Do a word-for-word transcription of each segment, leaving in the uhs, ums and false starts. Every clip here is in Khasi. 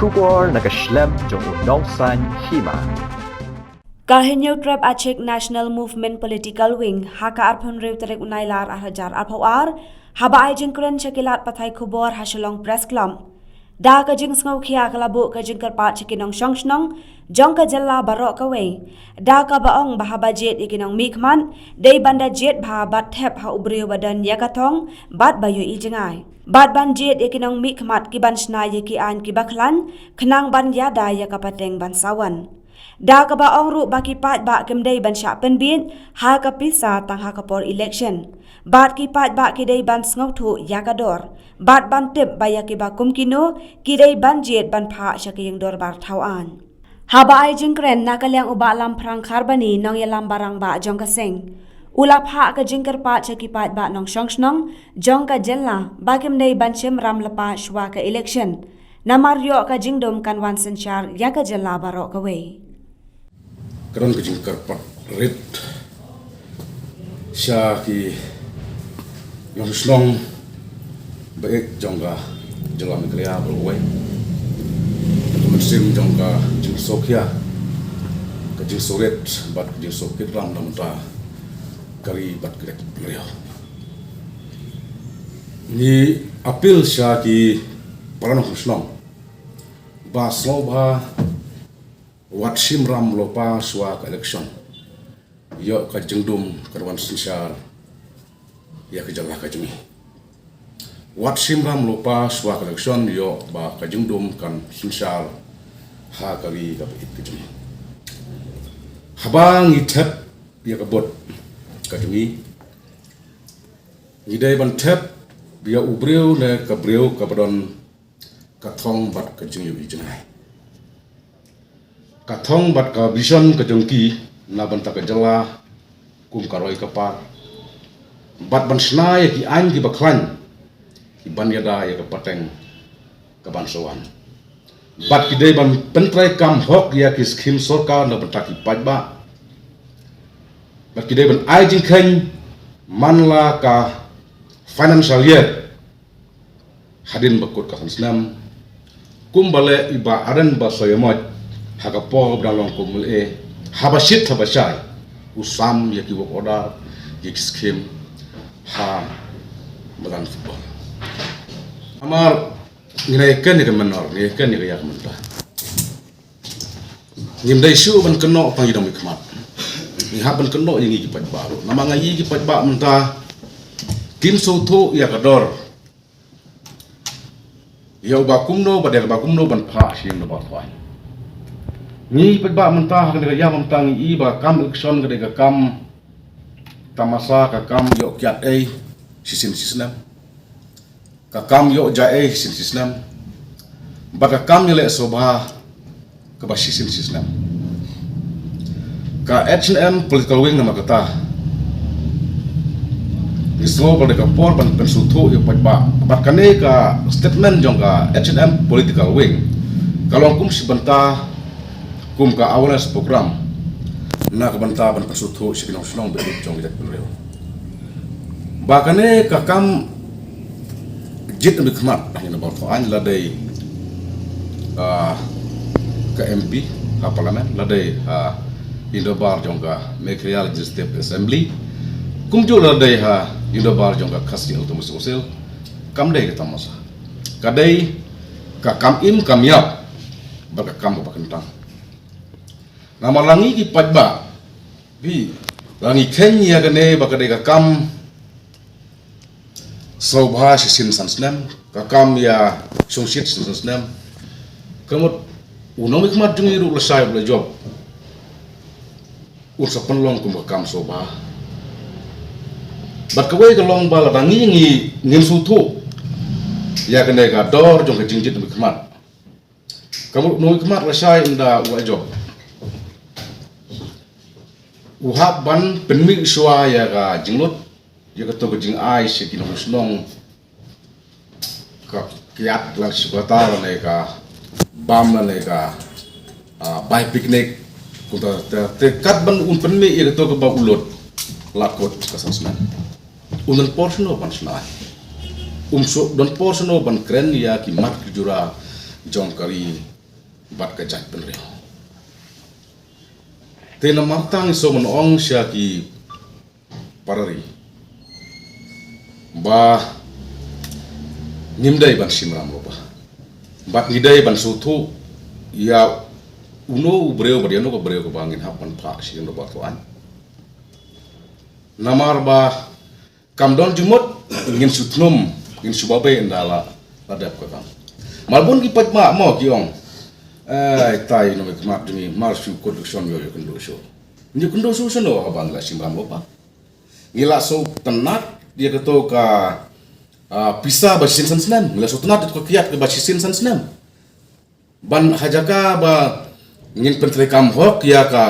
Khubor na ka shlem jong u nongsan hima. Ka Hynñiewtrep Achik National Movement Political Wing ha ka arphew hynriew tarik u Nailar ar hajar arphew ar, haba ai jingkren sha ki lad pathai khubor ha Shillong Press Club, da ka jingsngewkhia ka la buh ka jingkyrpad sha ki nongshong shnong jong ka jylla baroh kawei, da kaba ong ba haba jied ïa ki nongmihkhmat, dei ban da jied bha bad thep ha u briew ba don ïa ka thong bad ba ïohi jngai, bad ban jied ïa ki nongmihkhmat ki ban shna ïa ki aiñ kiba khlaiñ, khnang ban ïada ïa ka pateng ban sa wan. Da kaba ong ruh ba ki paidbah kim dei ban shah pynbiej ha ka pisa tang ha ka por election, bad ki paidbah ki dei ban sngewthuh ïa ka dor, bad ban tip ba ïa kiba kum kino ki dei ban jied ban phah sha ka ïing dorbar thaw aiñ. Haba ai jingkren na ka liang u Bah Lamphrang Kharbani, nongïalam barangbah jong ka seng, u la phah ka jingkyrpad sha ki paidbah nongshong shnong jong ka jylla ba kim dei ban shim ram lypa shuwa ka election, namar ïoh ka jingdum kan wan synshar ïa ka jylla baroh kawei. Ka don ka jingkyrpad rit sha ki nongshong shnong ba ïeit jong ka jylla Meghalaya baroh kawei. Ka mynsiem jong ka jingsngewkhia, ka jingsngewrit bad ka jingsngewkit ram na ka bynta ka ri bad ka jaitbynriew. Ngi appeal sha ki para nongshong shnong ba sngewbha wat shim ram lypa shuwa ka election, ïoh ka jingdum kan wan synshar ïa ka jylla ka jong ngi. Wat shim ram lypa shuwa ka election, ïoh ba ka jingdum kan synshar ha ka ri kaba ïeit ka jong ngi. Haba ngi thep ïa ka vote ka jong ngi, ngi dei ban thep ïa u briew ne ka briew kaba don ka thong bad ka jingïohi jngai, ka thong bad ka vision ka jong ki na bynta ka jylla kum ka roi ka par, bad ban shna ïa ki aiñ kiba khlaiñ, ki ban ïada ïa ka pateng ka ban sa wan, bad ki dei ban pyntreikam hok ïa ki skhim sorkar na bynta ki paidbah, bad ki dei ban ai jingkheiñ man la ka financial year hadien ba kut ka san snem, kumba leh i Bah Ardent Basaiawmoit ha ka por ba dang long kum u M L A, haba shit haba shai u sam ïa ki work order, ïa ki skhim ha madan football. Namar ngi la ïakhun ïa ka mynno, ngi la ïakhun ïa ka ïa ka mynta. Ngim dei shuh ban kynnoh tang ïa ki nongmihkhmat. Ngi hap ban kynnoh ïa ngi ki paidbah ruh. Namar nga ïohi ki paidbah mynta kim sngewthuh ïa ka dor, ïa uba kumno bad ïa kaba kumno ban phah sha ïing dorbar thaw aiñ. Ngi ki paidbah mynta ha kane ka ïam mynta ngi i ba ka kam election ka dei ka kam tamasa, ka kam ïoh kiad ei shisien shisnem, ka kam ïoh jia ei shisien shisnem, bad ka kam ïaleh sngewbha kaba shisien shisnem. Ka H N M political wing namar kata ngi sngew ba dei ka por ban pynsngewthuh ïa u paidbah. Bad kane ka statement jong ka H N M political wing ka long kum shi bynta, kum ka awareness program na ka bynta ban pynsngewthuh sha ki nongshong shnong bad jong ki jaitbynriew ba kane ka kam jied nongmihkhmat ha ïing dorbar thaw aiñ, la dei, ah, ka M P ha Parliament, la dei ha ïing dorbar jong ka Meghalaya Legislative Assembly, kumjuh la dei ha ïing dorbar jong ka Khasi Autonomous Council. Kam dei ka tamasa, ka dei ka kam im kam ïap bad ka kam kaba kyntang. Namar la ngi ki paidbah, phi, la ngi kheiñ ïa kane ba ka dei ka kam sngewbha shisien san snem, ka kam ïashongshit shisien san snem. Ka mut u nongmihkhmat jong ngi ruh lashai bad lajop un sa pynlong kum ka kam sngewbha. Bad kawei ka long ba lada ngi, ngi, ngim sngewthuh ïa kane ka dor jong ka jingjied nongmihkhmat, ka mut u nongmihkhmat lashai ynda u la jop, u hap ban pynmih shuwa ïa ka jinglut, ïa kato ka jingai sha ki nongshong shnong, ka kiad la sha kata lane ka bam lane ka, ah, bai picnic. Kumta te, te katba un pynmih ïa kato kaba u lut, la kut ka san snem. Un don por shano ban shna? Un sa don por shano ban kren ïa ki mat ki jura jong ka ri bad ka jaitbynriew. Te namar kata ngi sngew ban ong sha ki para ri ba ngim dei ban shim ram lypa bad ngi dei ban sngewthuh ïa uno u briew bad ïa uno u briew kaba ngin hap ban phah sha ki nongbar thliew aiñ. Namar ba kam don jingmut ngin shu thnum, ngin shu babe ynda la, la dep ka kam. Mar bun ki paidbah mo ki ong, "Ai, tai nongmihkhmat jong ngi, mar shu kut election ïoh ïoh kynduh shuh." Ïoh kynduh shuh shano haba ngi la shim ram lypa? Ngi la sngewtynnat ïa kato ka, ah, pisa ba shisien san snem. Ngi la sngewtynnat ïa kato ka kiad kaba shisien san snem. Ban ha jaka ba ngin pyntreikam hok ïa ka,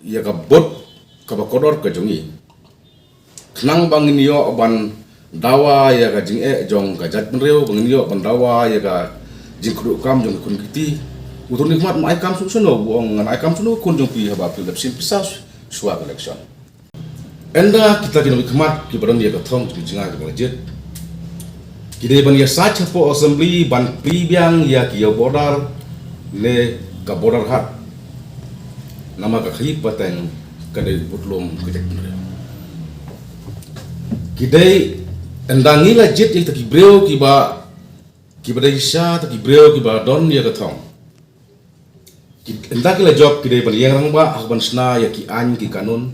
ïa ka vote kaba kordor ka jong ngi, khnang ba ngin ïoh ban dawa ïa ka jingeh jong ka jaitbynriew, ba ngin ïoh ban dawa ïa ka jingkyrduh kam jong ki khun ki kti. U Tony Khmat um ai kam shuh shano, u ong, "Ngan ai kam shano khun jong phi haba phi la dep shim pisa shuwa ka election?" Ynda kita ki nongmihkhmat kiba don ïa ka thong jingïaseng kiba la jied ki dei ban ïasaid hapoh assembly ban plie biang ïa ki ïew border ne ka border haat. Namar ka khaïi pateng ka dei budlum ka jaitbynriew. Ki dei, ynda ngi la jied ïa kita ki briew kiba, kiba dei shisha kita ki briew kiba don ïa ka thong. Ki, ynda ki la jop ki dei ban ïeng rangbah ha kaban shna ïa ki aiñ ki kanun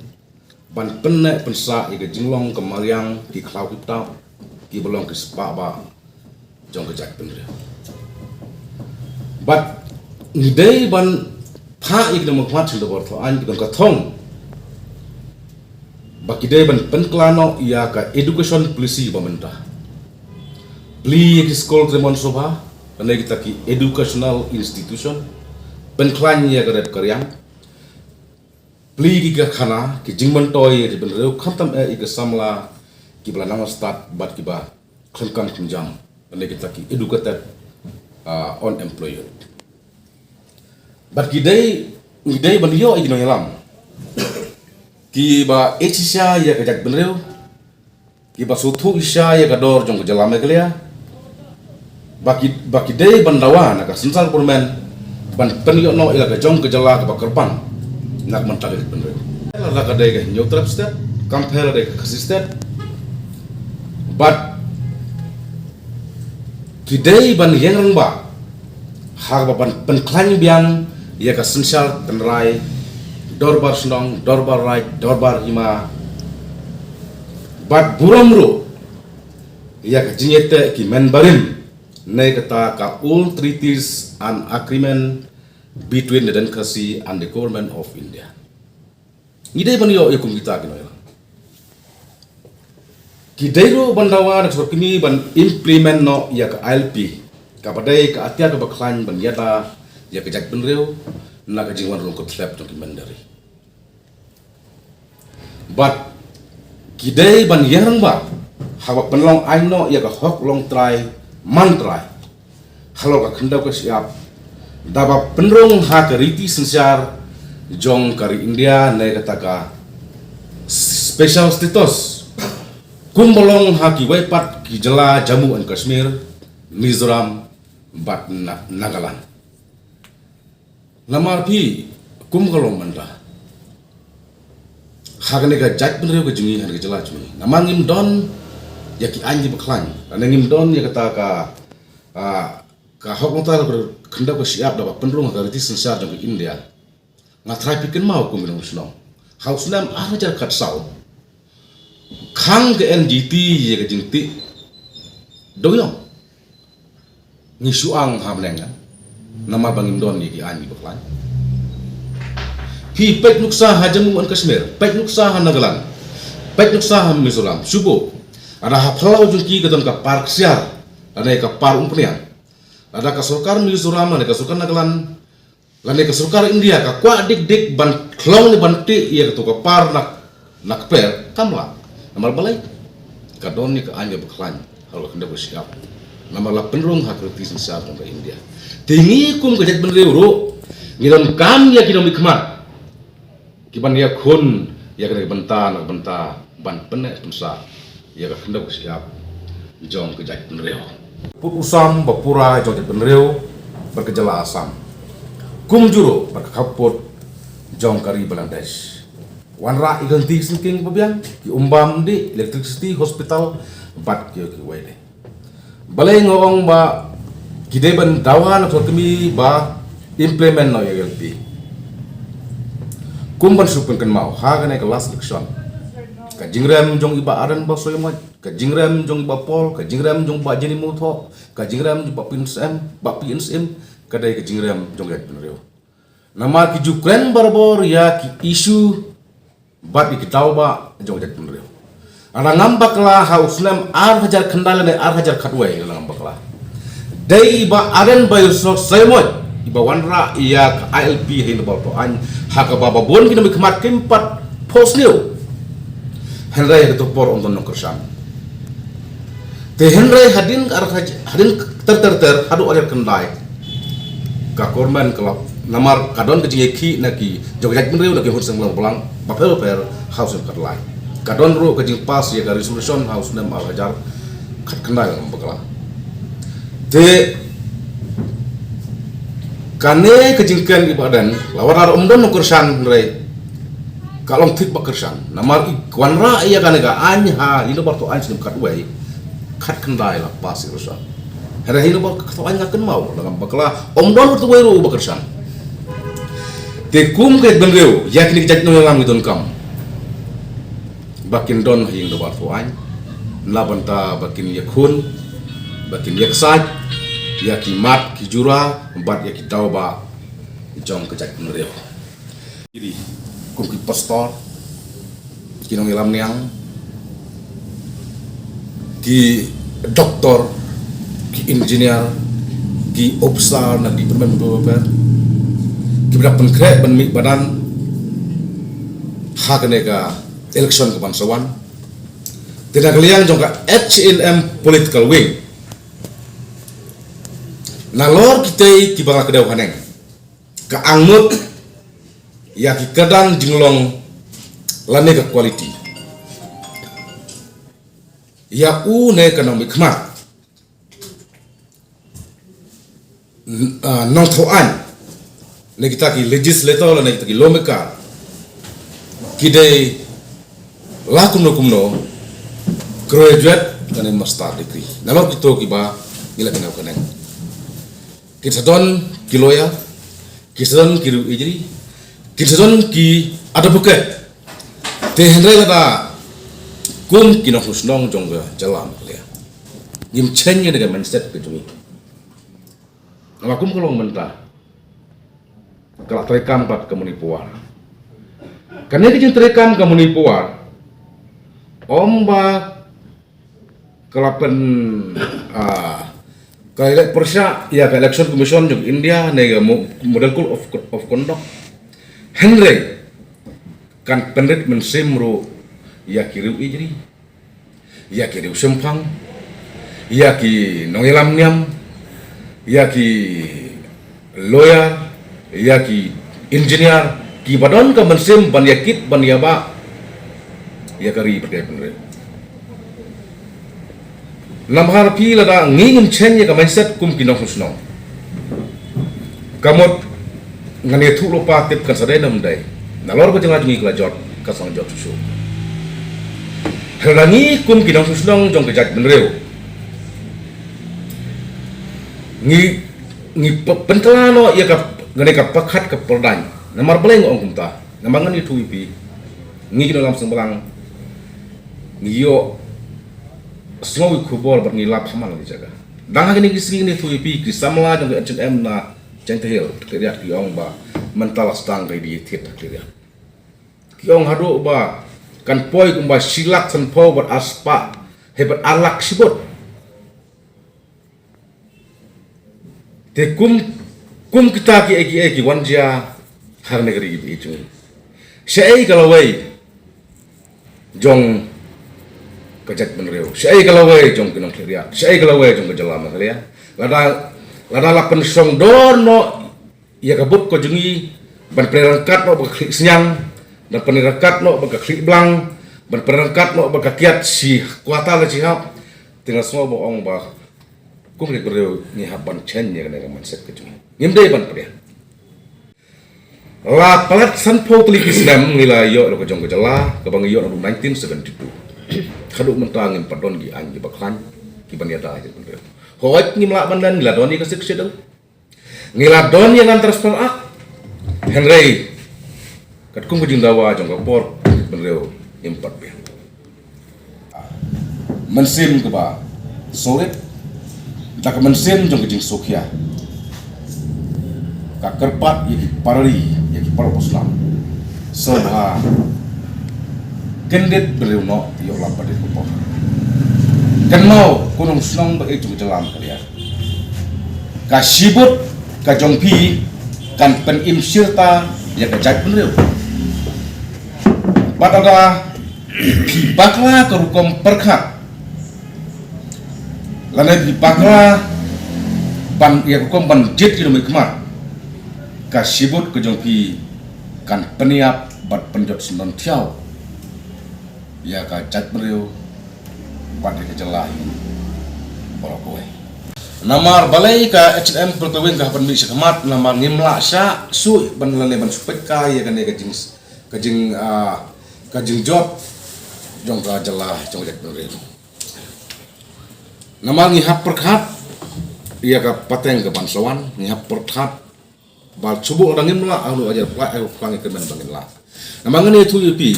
ban pynneh pynsah ïa ka jinglong ka mariang ki khlaw ki btap kiba long ki spah bah jong ka jaitbynriew. Bad ngi dei ban phah ïa ki nongmihkhmat sha ki nongbar thliew aiñ kiba don ka thong ba ki dei ban pynkylla noh ïa ka education policy ba mynta. Plie ïa ki skul trei mon sngewbha lane kita ki educational institution, pynkhlaiñ ïa ka rep ka riang, plie ki karkhana, ki jingmyntoi ïa ki bynriew, khamtam eh ïa ki samla kiba la nang stad bad kiba khlem kam khlem jam, lane kita ki educated, ah, unemployed. Bad ki dei, ngi dei ban ïoh ïa ki nongïalam kiba ïeit shisha ïa ka jaitbynriew, kiba sngewthuh shisha ïa ka dor jong ka jylla Meghalaya, ba ki, ba ki dei ban dawa na ka central government ban pynïoh noh ïa la ka jong ka jylla kaba kyrpang na ka bynta ka jaitbynriew. Lada ka dei ka Hynñiewtrep State, kam pher lada ka Khasi State, bad ki dei ban ïeng rangbah ha kaba ban pynkhlaiñ biang ïa ka synshar tynrai, dorbar shnong, dorbar raid, dorbar hima, bad burom ruh ïa ka jingïateh ki mynbarim ne kata ka Old Treaties and Agreement between the Jaintia Khasi and the Government of India. Ngi dei ban ïoh ïa kum kita ki nongïalam. Ki dei ruh ban dawa na ka sorkar kmie ban implement noh ïa ka I L P, kaba dei ka atiar kaba khlaiñ ban ïada ïa ka jaitbynriew na ka jingwan rung kyrthlep jong ki mynder ri. Bad ki dei ban ïeng rangbah ha kaba pynlong aiñ noh ïa ka hok long trai man trai halor ka khyndew ka shyiap, da ba pynrung ha ka riti synshar jong ka ri India ne kata ka special status, kumba long ha kiwei pat ki jylla Jammu and Kashmir, Mizoram bad Na-, Nagaland. Namar phi, kum ka long mynta ha kane ka jaitbynriew ka jong ngi, ha kane ka jylla jong ngi, namar ngim don ïa ki aiñ kiba khlaiñ, lane ngim don ïa kata ka, ah, ka hok long trai halor ka khyndew ka shyiap da ba pynrung ha ka riti synshar jong ka India. Nga trai phi kynmaw kum ki nongshong shnong, ha u snem ar hajar khatsaw, khang ka N G T ïa ka jingtih dewïong. Ngi shu ang ha bneng, namar ba ngim don ïa ki aiñ kiba khlaiñ. Phi peit nuksa ha Jammu and Kashmir, peit nuksa ha Nagaland, peit nuksa ha Mizoram, shu buh. Lada ha phyllaw jong ki ka don ka par ksiar lane ka par umphniang, lada ka sorkar Mizoram lane ka sorkar Nagaland lane ka sorkar India ka kwah dik dik ban khlong ne ban tih ïa kato ka par na, na kper, kam lah. Namar balei? Ka don ïa ka aiñ kaba khlaiñ halor ka khyndew ka shyiap, namar la pynrung ha ka riti synshar jong ka India. Te ngi kum ka jaitbynriew ruh ngi donkam ïa ki nongmihkhmat kiban ïakhun ïa kane ka bynta na ka bynta ban pynneh pynsah ïa ka khyndew ka shyiap jong ka jaitbynriew. Pud u sam ba pura jong ka jaitbynriew bad ka jylla Assam. Kumjuh ruh bad ka khappud jong ka ri Bangladesh. Wanrah ïa ka lynti ki syngkien ba biang, ki umbam dih, electricity, hospital, bad ki, ki wei de. Balei nga ong ba ki dei ban dawa na ka kmie ba implement noh ïa ka L P. Kum ban shu pynkynmaw, ha kane ka last election, ka jingrem jong i Bah Ardent Basaiawmoit, ka jingrem jong i Bah Paul, ka jingrem jong Bah Jenny Mawthoh, ka jingrem jong Bah P N C M, Bah P N C M, ka dei ka jingrem jong ka jaitbynriew. Namar ki ju kren barabor ïa ki issue bad ïa ki daw ba jong ka jaitbynriew. Lada ngam bakla ha u snem ar hajar khyndai lane ar hajar khatwei, lada ngam bakla, dei i Bah Ardent Basaiawmoit iba wanrah ïa ka I L P ha Ïing Dorbar Thaw Aiñ, ha kaba ba bun ki nongmihkhmat kim pat phohsniew. Hynrei ha kato ka por ym don nongkyrshan. Te hynrei hadien ka ar haj-, hadien ter ter ter haduh ar hajar khyndai, ka Government ka la, namar ka don ka jingïakhih na ki jong ka jaitbynriew, na ki hut seng blang bapher bapher ha u snem khatlai. Ka don ruh ka jingpass ïa ka resolution ha u snem ar hajar khatkhyndai, lada ngam bakla. Te kane ka jingkren i Bah Ardent, la wanrah ym don nongkyrshan, hynrei ka long thik ba kyrshan. Namar i wanrah ïa kane ka aiñ ha Ïing Dorbar Thaw Aiñ snem khatwei, khatkhyndai la pass ïa ka resolution. Hynrei ha Ïing Dorbar Thaw Aiñ, nga kynmaw, lada ngam bakla, ym don uwei ruh uba kyrshan. Te kum ka jaitbynriew, ïa kine ki jait nongïalam ngi donkam ba kin don ha Ïing Dorbar Thaw Aiñ, na bynta ba kin ïakhun, ba kin ïaksaid ïa ki mat ki jura bad ïa ki daw ba jong ka jaitbynriew. Iri, kum ki pastor, ki nongïalam niang, ki doktor, ki engineer, ki ophisar na ki department bapher bapher, kiba la pynkhreh ban mih madan ha kane ka election kaban sa wan. Te na ka liang jong ka H A N M political wing, nalor kitei kiba nga kdew haneng, ka angnud ïa ki kyrdan jinglong lane ka quality. Ïa u ne ka nongmihkhmat, n-, ah, nongthaw aiñ, ne kita ki legislator lane kita ki lawmaker, ki dei la kumno kumno graduate lane master degree. Nalor kito kiba ngi la kynmaw haneng. Kin sa don ki lawyer, kin sa don ki riew ijri, kin sa don ki advocate. Te hynrei lada kum ki nongshong shnong jong ka jylla Meghalaya, ngim change ïa kane ka mindset ka jong ngi. Namar kum ka long mynta, ka la treikam pat ka Money Power. Kane ka jingtreikam ka Money Power, ym ba ka la pyn, ah, ka la pyrshah ïa ka Election Commission jong India ne ka mo-, Model Code of, of Conduct. Hynrei kan pynrit mynsiem ruh ïa ki riew ijri, ïa ki riew shemphang, ïa ki nongïalam niam, ïa ki lawyer, ïa ki engineer, kiba don ka mynsiem ban ïakit ban ïabah ïa ka ri bad ka jaitbynriew. Namar phi, lada ngi ngim change ïa ka mindset kum ki nongshong shnong, ka mut ngan ïathuh lypa tip kan sa dei ne ym dei. Nalor ba jong nga jong ngi ka la jot, ka sdang jot shuh shuh. Hynrei ngi kum ki nongshong shnong jong ka jaitbynriew, ngi, ngi pyn-, pynkylla noh ïa ka, kane ka pyrkhat ka pyrdaiñ. Namar balei nga ong kumta? Namar ngan ïathuh ïa phi, ngi ki nongïalam seng blang, ngi ïohsngew ïa ki khubor bad ngi lap ha man la ki jaka. Dang ha kine ki sngi ngan ïathuh ïa phi, ki samla jong ka H A N M na Jaintia Hills, Khliehriat, ki ong ba mynta la sdang ka ïa thied ha Khliehriat. Ki ong haduh ba kan poi kumba shi lak sanphew bad ar spah, hynrei bad ar lak shibun. Te kum, kum kita kiei kiei ki wan jia ha kane ka ri jong ngi. Shaei ka lawei jong ka jaitbynriew, shaei ka lawei jong ki nong Khliehriat, shaei ka lawei jong ka jylla Meghalaya. Lada, lada la pynshong dor noh ïa ka buit ka jong ngi ban pynryngkat noh bad ka khlieh sniang, ban pynryngkat noh bad ka khlieh blang, ban pynryngkat noh bad ka kiad shi kwata la shi hap, te nga sngew ba ong ba kum ka jaitbynriew ngi hap ban change ïa kane ka mindset ka jong ngi. Ngim dei ban pdiang. La palat sanphew tylli ki snem ngi la ïoh la ka jong ka jylla kaba ngi ïoh naduh nineteen seventy-two. Haduh mynta ngim pat don ki aiñ kiba khlaiñ kiban ïada ïa ki briew. Hooid, ngim lah ban len, ngi la don ïa ka Sixth Schedule. Ngi la don ïa ka Land Transfer Act. Hynrei katkum ka jingdawa jong ka por, ki briew ngim pat biang. Mynsiem kaba solid, da ka mynsiem jong ka jingsngewkhia, ka kyrpad ïa ki para ri, ïa ki para baslam. Sngewbha kyndit briew noh ïoh lap pat ïa ka por. Kynmaw ko nongshong ba ïeit jong ka jylla ka liang. Ka shibut ka jong phi kan pynim shirta ïa ka jaitbynriew. Bad lada phi bakla ka rukom pyrkhat, lane phi bakla ban ïa ka rukom ban jied ïa u nongmihkhmat, ka shibut ka jong phi kan pynïap bad pynjot syndon thiaw ïa ka jaitbynriew bad ïa ka jylla hi baroh kawei. Namar balei ka H N M Pyrtuid Wing ka hap ban mih sha khmat, namar ngim lah shah shuh ban lane ban shu peit kai ïa kane ka jing, ka jing, ah, ka jingjot jong ka jylla jong ka jaitbynriew. Namar ngi hap pyrkhat ïa ka pateng ka ban sa wan, ngi hap pyrkhat ba shu buh dang ngim lah, anu ajar plak, eh, plak ngi kyrmen ba ngin lah. Namar ngan ïathuh ïa phi.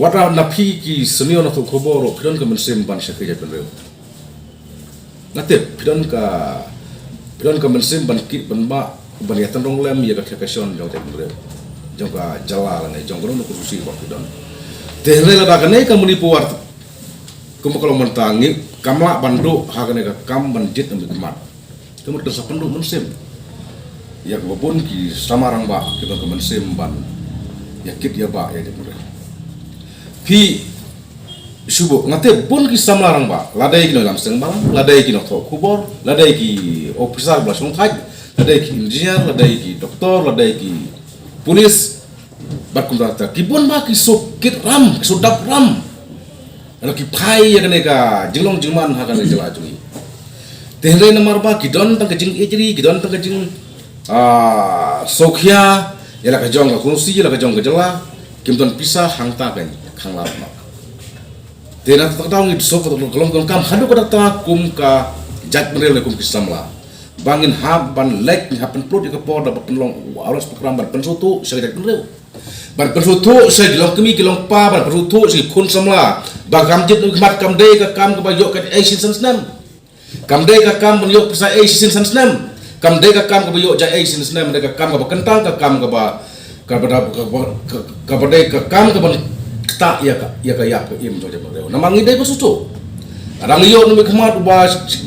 Wat la na phi ki senior na thoh khubor ruh, phi don ka mynsiem ban shakri jaitbynriew. Nga tip phi don ka, phi don ka mynsiem ban kit ban bah, ban ïa tynrong lem ïa ka khia ka shon jong ka jaitbynriew, jong ka jylla lane jong kano kano ka constituency ba phi don. Te hynrei lada kane ka Manipur, kumba ka long mynta, ngi kam lah ban duh ha kane ka kam ban jied nongmihkhmat. Ka mut kan sa pynduh mynsiem ïa kaba bun ki samla rangbah kiba don ka mynsiem ban ïa kit ïa bah ïa ka jaitbynriew. Phi shu buh, nga tip bun ki samla rangbah, lada ki nongïalam seng balang, lada ki nongthoh khubor, lada ki officer ba la shongthait, lada ki engineer, lada ki doktor, lada ki police, bad kumta ter, ki bun bah ki shu kit ram, ki shu dap ram. Lada ki phai ïa kane ka jinglong jingman ha kane ka jylla jong ngi. Te hynrei namar ba ki don tang ka jingïeit ri, ki don tang ka jing, ah, sngewkhia ïa la ka jong ka constituency, ïa la ka jong ka jylla, kim don pisa, hangta kan khang lad noh. Te na kata ka daw ngi shu ka long ka long kam haduh katta katta kum ka jaitbynriew ne kum ki samla, ba ngin hap ban leit, ngin hap pynpluh ïa ka por da ba pynlong awareness program ban pynsngewthuh sha ka jaitbynriew. Ban pynsngewthuh sha ki longkmie ki longkpa, ban pynsngewthuh sha ki khun samla ba ka kam jied nongmihkhmat kam dei ka kam kaba ïoh kaei shisien san snem. Kam dei ka kam ban ïoh pisa ei shisien san snem. Kam dei ka kam kaba ïoh ja ei shisien snem, dei ka kam kaba kyntang, ka kam kaba, kaba da, kaba, ka-, kaba dei ka kam kaban ktah ïa ka, ïa ka ïap ka im jong ka jaitbynriew. Namar ngi dei ba sngewthuh. Lada ngi ïoh nongmihkhmat uba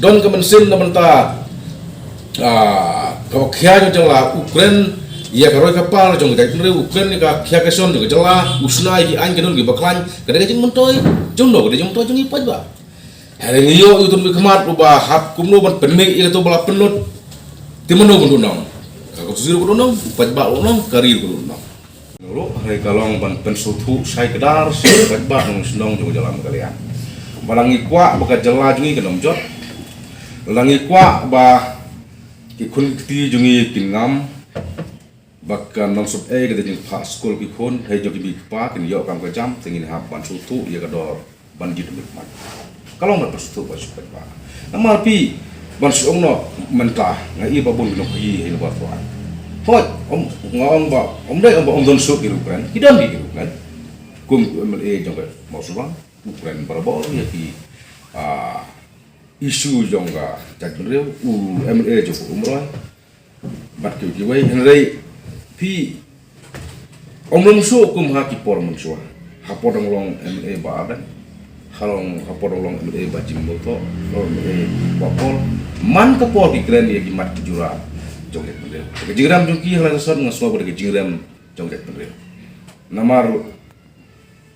don ka mynsiem na bynta, ah, kaba khia jong ka jylla, u kren ïa ka roi ka par jong ka jaitbynriew, u kren ïa ka khia ka shon jong ka jylla, u shna ïa ki aiñ kanon kiba khlaiñ, ka dei ka jingmyntoi jong no? Ka dei jingmyntoi jong ngi paidbah. Hynrei ngi ïoh ïa uto u nongmihkhmat uba hap kumno ban pynmih ïa kato ba la pynlut. Te mano ban duh nong? Ka constituency ruh ka duh nong, paidbah ruh ka duh nong, ka ri ruh ka duh nong. Ruh hynrei ka long ban pynsngewthuh shai kdar sha paidbah nongshong shnong jong ka jylla Meghalaya. Ba la ngi kwah ba ka jylla jong ngi kan ym jot. La ngi kwah ba ki khun ki kti jong ngi kin ngam. Ba kan long sop ei ka jingphah skul ki khun, hei jong ki mei ki pa kin ïoh kam ka jam, te ngin hap ban sngewthuh ïa ka dor ban jied nongmihkhmat. Ka long ban pynsngewthuh ba shu peit ba. Namar phi ban shu ong noh mynta, nga i ba bun ki nongkhaïi hei na ba thrang. Hooid, ym, nga ong ba ym dei ong ba ym don shuh ki ruh kren, ki don ki ruh kren. Kum u M L A jong ka Mawshynrang u kren barabor ïa ki, ah, issue jong ka jaitbynriew, u M L A jong ka Umroi. Bad kiwei kiwei, hynrei phi ym long shuh kum ha ki por mynshuwa. Ha por dang long M L A Bah Ardent, ha long, ha por dang long M L A Bah Jim Molthoh, long M L A Bah Paul. Man ka por ki kren ïa ki mat ki jura jong ka jaitbynriew. Ka jingrem jong ki ha la ka sot nga sngew ba dei ka jingrem jong ka jaitbynriew. Namar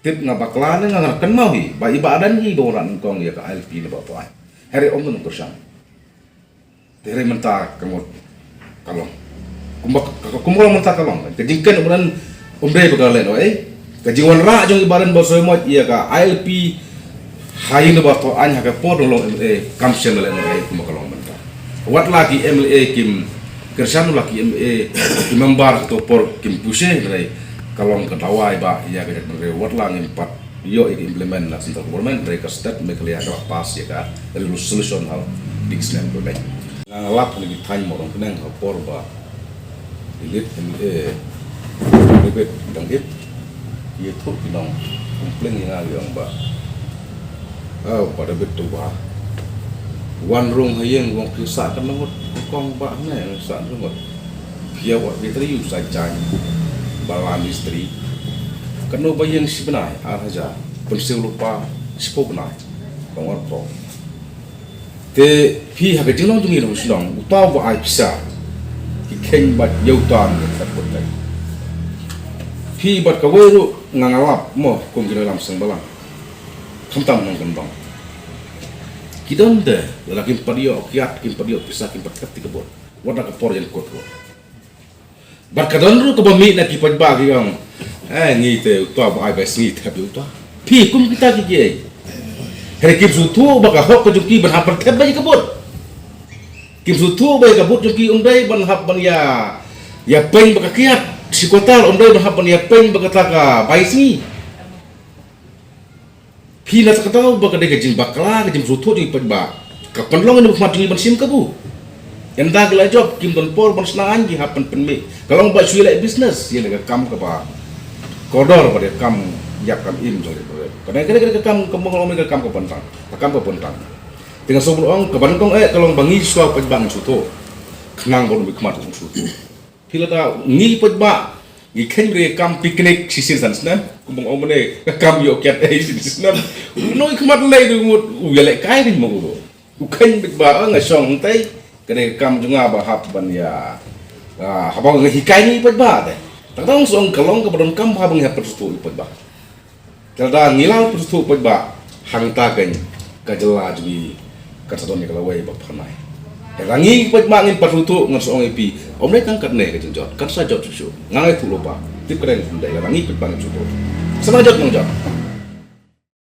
tip nga bakla ne nga, nga kynmaw hi ba i Bah Ardent hi ba wanrah nyngkong ïa ka I L P na Bah Toh Ain. Hynrei ym don kyrshan. Te hynrei mynta ka mut ka long. Kumba ka, ka, kumba ka long mynta ka long. Ka jingkren u Bah Ardent um dei ba ka lehnohei. Ka jingwanrah jong i Bah Ardent ba soi mot ïa ka I L P ha ïing na Bah Toh Ain ha ka por dang long M L A kam shym la lehnohei kumba ka long mynta. Wat la ki M L A kim, Kyrshan la ki M A, ki member ha kato por kim puse, hynrei ka long ka dawai ba ïa ka jaitbynriew wat la ngim pat ïoh ïa ka implement na central government, hynrei ka state Meghalaya ka la pass ïa ka resolution ha u ding snem ba la leit. Nga lap na ki thaiñ Mawryngkneng ha por ba i lit M A David Dang Ip ïathuh ki nong complain ïa nga, ïa nga ba, oh, ba David tu ba wan rung ha ïing, wan phi sah ka nongot kong ba ne sah nongot. Phi ïa wat ki tri yu sa jan ba la mistri. Kano ba ïing shi bnai ar hajar, pynsiew lypa shiphew bnai. Kong ar kong. Te phi ha ka jinglong jong ngi long shnong, uta ba ai pisa ki kheiñ bad ïa uta ngi tat kut tai. Phi bad kawei ruh nga nga lap mo kum ki nongïalam seng balang. Khamtam nongkyndong. Ki don de, lada kim pat ïoh kiad, kim pat ïoh pisa, kim pat kat ti ka bot. Wat na ka por ïeng kot ruh. Bad ka don ruh kaba mih na ki paidbah ki ong, eh, ngi te uta ba ai bai sngi thep ïa uta. Phi kum kita ki kiei. Hynrei kim sngewthuh ba ka hok ka jong ki ban hap ban thep ba ïa ka bot. Kim sngewthuh ba ïa ka bot jong ki ym dei ban hap ban ïa, ïa peiñ ba ka kiad shi kwatar, ym dei ban hap ban ïa peiñ ba kata ka bai sngi. Phi na kata ba ka dei ka jingbakla, ka jingsngewthuh jong ki paidbah. Ka pynlong ïa u khmat jong ngi ban shim kabu. Ynda ki la jop kim don por ban shna aiñ, ki hap ban pynmih. Ka long ba shu ïaleh business, ïaleh ka kam kaba kordor, ba dei ka kam ïap kam im jong ki. Ka dei, ka dei, ka dei ka kam, ka long ka kam ka bynta. Ka kam ka bynta. Te nga sngewbha ong, kaba nyngkong eh ka long ba ngi shuwa paidbah ngi sngewthuh. Khnang ba u khmat u sngewthuh. Phi lada ngi paidbah ngi kheiñ re kam picnic shisien san snem, kumba ong mane ka kam ïoh kiad ei shisien snem. U nongkhmat lei du mut u ïalehkai ring ma u. U kheiñ paidbah, ah, nga shong tei, ka dei ka kam jong nga ba hap ban ïa, ah, haba nga hikai ngi paidbah te. Tang tang song ka long kaba donkam ba hap ban ïa paidbah. Te lada ngi la pynstad paidbah hangta kein ka jylla jong ngi kan sa don ïa ka lawei ba phanai. Lada ngi paidbah ngin pynstad ngan sa ong ïa phi, ym dei tang katne ka jingjot, kan sa jot shuh shuh. Nga nga ïathuh lypa, tip ka dei ym dei, lada ngi paidbah ngin pynstad. Sa nang jot nang jot.